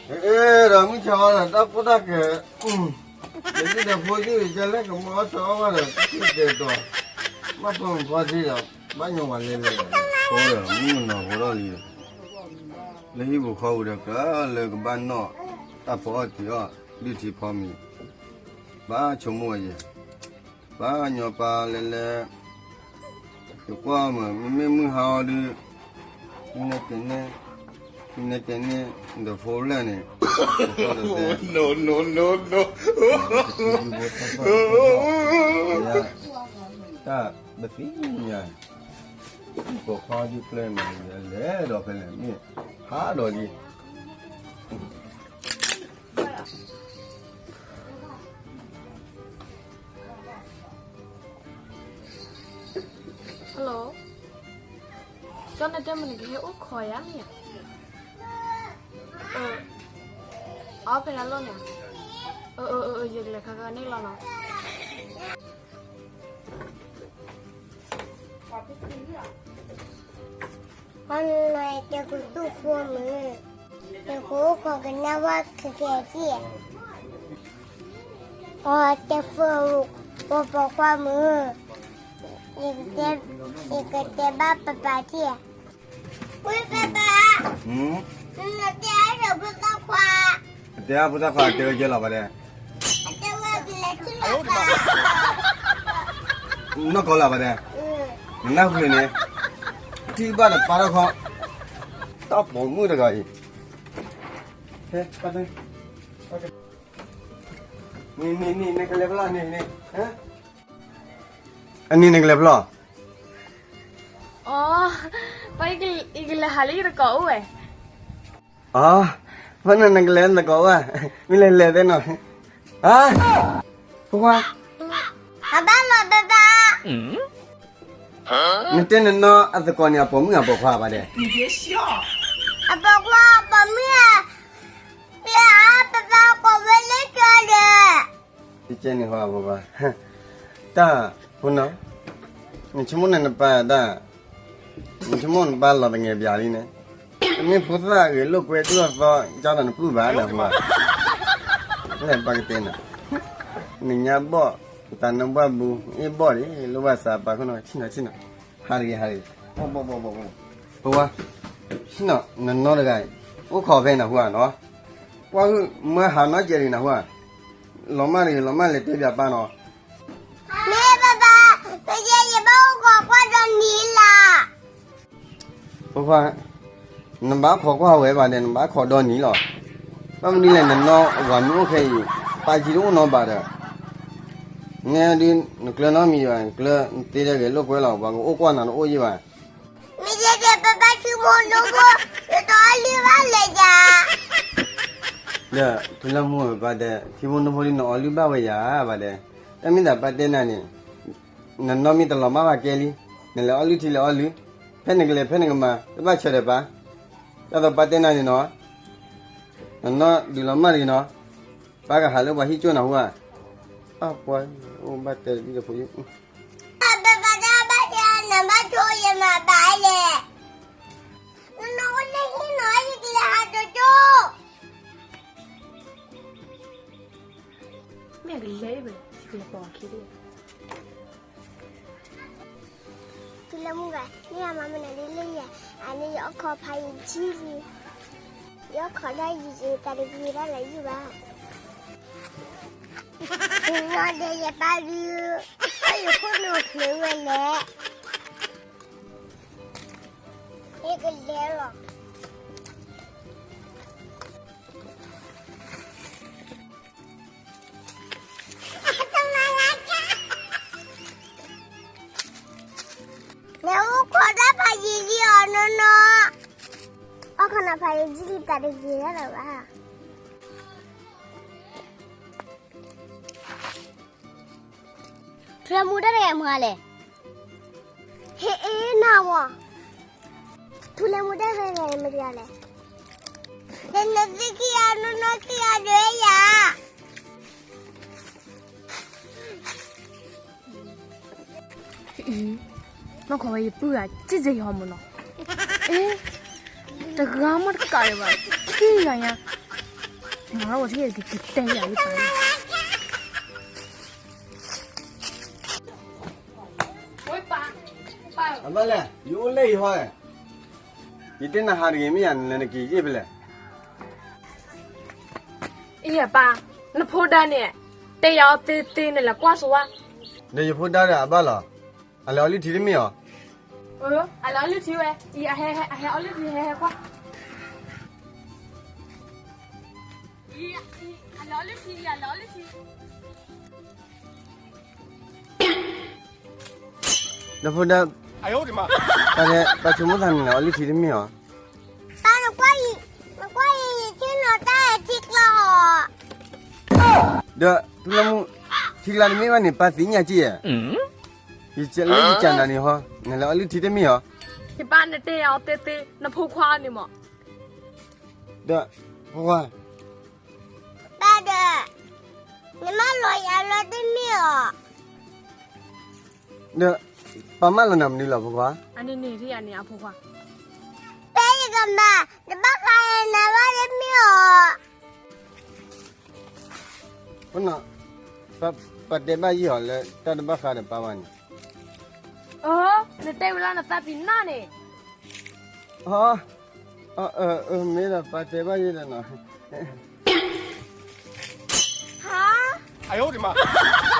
အ့ ဒီးမုၢ်ဆါအီၤဒီး တၢ်ပိၢ်တၢ်ကဲၤ, ဒီးဒ်ဒီးဖိဒ်ယလဲၤကမၤအီၣ်ဆၢအီၣ်ဘၣ်ဒီး တၢ်ကဲၤဒီး, ဘၣ်ဖိမုၣ်ဖီသံဒီး ဘၣ်ညီဝဲလဲၤလဲၤဒီး ဖိဒီးမုၣ်ကနီၤဖိထီၣ်လံဒီး, လၢဟံၣ်ပူၤဃီပူၤဒီး ကြၢးလၢကဘၣ်နီၣ်တၢ်ဖီအီၣ်တံၤအီၣ် ဒုးထံဖီမံၤ, ဘၣ်ဆိကမိၣ်ဝဲယဲ, ဘၣ်ညီပၢ်လဲၤလဲၤ ယကွၢ်မး မ့မ့ၢ်မုၢ်ဟါအီၤဒုး, မ့ၢ်နဲတဲန့ၣ်, မ့ၢ်နဲတဲန့ၣ် ဒီးဖိဖျဲၣ်န့ၣ်, တၢ်ပသံညါ, ပိာ်ခွါဒုးကျဲမး လဲၤဒီးဖဲလဲၣ် မ့ၢ်ဟးဒီးလံ Hello, ကၠီနတဲမနုၤကဟဲအိၣ်ခိးယၤမ့ၢ်ဧါ, အဖဲလၢလီၢ်န့ၣ်, ယကလဲၤခါခါန့ၣ်လီၤနီၤ. အနီၤ ယကသူၣ်ဖိမုၢ်, ယကအိၣ်ခိးကနၣ်ဝဲခဲကဲက့ၢ်, အတဲဖိ, ပပိာ်ခွါမုၢ်, ယကတဲဘၣ်ပပၢ်က့ၢ်, ဝဲပပၢ်, နတဲအဖိသၣ်ခွါ, တဲအဖိသၣ်ခွါတဲဝဲကဲလီၤဘၣ်ဒဲး, နီၢ်ကီၢ်လၢဘၣ်ဒဲး, နနၢ်ဟူန့ၣ်, ထံၣ်ဘၣ်ဒီးပာ်ထီၣ်ခီ, တၢ်ပိာ်မုၣ်တဂၤအံၤ, နကလဲၤဖဲလဲၣ်န့ၣ်, အန့ၣ်နကလဲၤဖဲလဲၣ်, အီ, ယကလဲၤဟးလၢယတကိးအိၣ်ဝဲ, အီ, ဖဲန့ၣ်နကလဲၤနတကိးအိၣ်ဧါ, မ့ၢ်လဲၤလဲၤသ့နီၤ, အီ, ဖိခွါ, အဘၣ်လီၤဘၣ်ဘၣ် နတဲနနီၢ်အသကိးန့ၣ် အပိာ်မုၣ်ဧါပိာ်ခွါဘၣ်ဒဲး, အပိာ်ခွါအပိာ်မုၣ်ဧါ, ပပၢ်ကိးဝဲလၢကၠီဒီး, တကဲန့ၣ်ဟီ, တၢ်ဖိနီၤ, နဆိကမိၣ်န့ၣ်နပၢ်တၢ်, နဆိကမိၣ်နပၢ်လီၤတငဲၤပၠးလံန့ၣ်, တမ့ၢ်ဖိသၣ်ဂဲၤလိာ်ကွဲဒိၣ်အသီ ကၢ်ဒီးနပျုၢ်ဘၣ်ဒီးဖိ, လၢပၢ်ကတဲနၤ, နညါဘီၣ်, တၢ်နဘၣ်ဘူး အ့ၣ်ဘီၣ်ဒံး လိၣ်ဘၣ်စးပာ်ခိၣ်နီၤ ဆ့ၣ်နီၤဆ့ၣ်နီၤ, ဟးတဂ့ၤဟးတဂ့ၤ, ပဝါ, ဆ့ၣ်နီၤ နနီၢ်တဂၤအံၤ, အိၣ်ခိးဖဲနဟူဧါနီၤ, ကွၢ်ဟုၣ်မၢဟးနီၢ်ကဲးတဂ့ၤနဟူဧါ, လီၤမၢ်တဂ့ၤ လီၤမၢ်လဲၤတဲပၠးပၢ်နီၤ, မ့ၢ်ဘၣ်ဘၣ်, ပယဲယဘၣ်အိၣ်ခိးကွၢ်ဒီနံၤလၢ် ပခွါ, နဘၣ်ခိးကွၢ်ဝဲဘၣ်ဒီး နဘၣ်ခိးဒီနံၤလီၤ, ဘၣ်မနုၤလဲၣ် နနီၢ်ဝၤမ့ၢ်အိၣ်ခဲအံၤ, ပၢ်ကံတအိၣ်နီဘၣ်ဒီး, နဲဒုး နကျၢၤနီတမံၤဘၣ်, နကျၢၤနသ့ဒၣ်ဂဲၤလိာ်ကွဲလီၤ, ပှၤကအိၣ်ကွၢ်နၤတအိၣ်ယံၢ်ဘၣ်, မ့ၢ်ယဲဒၣ်ပဘၣ်ထံမိၢ်နိဖိ, ယတအီလုၢ်ဘၣ်လၢၤယၤ ဒီးထူလၢမူဘၣ်ဒီး ထံမိၢ်နိဖိဒုးနအီလုၢ်ဘၣ်ဝဲယၤဘၣ်ဒီး, တၢ်မ့ၢ်သးပၢ်တဲနၤန့ၣ်, နနီၢ်မ့ၢ်တလီၤမၢ်ဘၣ်ကဲလံ, နလဲၤအီလုၢ်ထံလဲၤအီလုၢ်, ဖဲနကလဲၤဖဲနကမၤ တဘၣ်ဆၢဒီးပၢ်, တၢ်သိးပၢ်တဲနၤန့ၣ်နီၤ, နနီၢ်ဒုးလီၤမၢ်တဂ့ၤနီၤ, ပၢ်ကဟးလၢပှၤဟံၣ်ကၠိၣ်နၤဟူဧါ, အပှၤအိၣ်ဘၣ်တဲတဘံၣ်တဖိယုၢ် ပပၢ်တၢ်ဘၣ်ယၤ နဘၣ်ဆိယမၤဘၣ်လဲၣ်, နနီၢ်အိၣ်လၢဟံၣ်နီၤ ယကလဲၤဟးတကၠိၣ်, မ့ၢ်ကလဲၤအံၤဘၣ် ယကလဲၤပိာ်အခံဒၣ် ထူလၢမူဂၤ မ့ၢ်အမၤမနုၤဒ်လဲၣ်ယၤ, အန့ၣ်ယအီၣ်ခိးဖးယံာ်ကံလံ, ယအီၣ်ခိးတၢ်ယံာ်ယံာ် တၢ်တဂ့ၤတၢ်လၢယုၢ်ဘၣ်, ယနီၢ်ဒဲးယပၢ်ဒုး, တၢ်ယခိၣ်နူာ်ချ့ဝဲလဲၣ်, ယကလဲၤလီၤ နအိၣ်ခိးတၢ်ဖးယံာ်လံအီၤနီၢ်နီၢ်, အီၣ်ခိးနၤဖးယံာ်လံ တၢ်တဂ့ၤဒၣ်လၢၤဘၣ်, ထူလၢမူတၢ်တဂၤမၤလဲၣ်, ဟ့ၣ်အ့ၣ်နၤဝီၤ, ထူလၢမူတၢ်တဂၤမၤလဲၣ်, နနသ့ၣ်ခံဂၤနီၢ်နီၢ်ခံဂၤဒုးယၤ နီၢ်ခိးဝဲယပုၢ်ဂၤ စံၣ်စ့ၢ်ကီးမးနီၤ, အ့ တဂၤမ့ၢ်တကးဒံးဘၣ် ခံဂၤညါ, နဝဲကတဲယၤလံပၢ်, အဘၣ်လဲၣ်, ယအိၣ်လၢယဟီ, ယတဲနဟးတဂ့ၤ မ့ၢ်ယၤနလဲၤနက့ၤယ့ၢ်ဖဲလဲၣ်. အံၤပၢ်, နဖိဒါန့ၣ် တဲယၤအီၤသ့သ့န့ၣ် လဲၤကွၢ်စိဝါ. ဒီးယဖိဒါဒီးအဘၣ်လီၤ, အလဲၤအီလုၢ်ထံတမ့ၢ်အီၤ. အလဲၤအီလုၢ်ထံဝဲ, အံၤအဟဲအီလုၢ်ထံ ဟဲဟဲကွၢ်. အလဲၤအီလုၢ်ထံ, အလဲၤအီလုၢ်ထံ. ဒီးဖိဒါ, ပှၤဆိကမိၣ်သးန့ၣ် လဲၤအီလုၢ်ထံတမ့ၢ်အီၤ. ပၢ်နကွၢ်အံၤ, နကွၢ်အံၤ ယထံၣ်နီၤတၢ်ထံကျါအီၤ. ဒီးထူလၢမူ, ထံကျါတမ့ၢ်ဘၣ်န့ၣ် ပၢ်သ့ၣ်ညါက့ၤဧါ. ယလၢယကနၤန့ၣ်ဟီ, နလဲၤအီလုၢ်ထံတမ့ၢ်အီၤ. ယပၢ်နတဲယၤအီၤသ့သ့, နဖိခွါအီၤန့ၣ်မး. ဒီး, ဖိခွါ, ပၢ်ဒီး, နမၢလီၤယၤလၢတမ့ၢ်အီၤ. ဒီး, ပၢ်မၢလီၤနၤမနုၤလီၤ ဖိခွါ. အန့ၣ်န့ၣ်ထံၣ်အန့ၣ်အဖိခွါ. ဖဲယကမၤ, တဘၣ်ဃးနၤဘၣ်တမ့ၢ်အီၤ. ပှၤတဲဘၣ်ယဲၢ်အီၤလၢတၢ်တဘၣ်ဃးဒီးပၢ်ဘၣ်န့ၣ်. အၢ, နတဲဝဲလၢနသးပ့ၤနီၣ်န့ၣ်. အၢ, မ့ၢ်ဒီးပၢ်တဲဘၣ်ယဲၢ်ဒီးနီၤ. ဟါ, အၢ,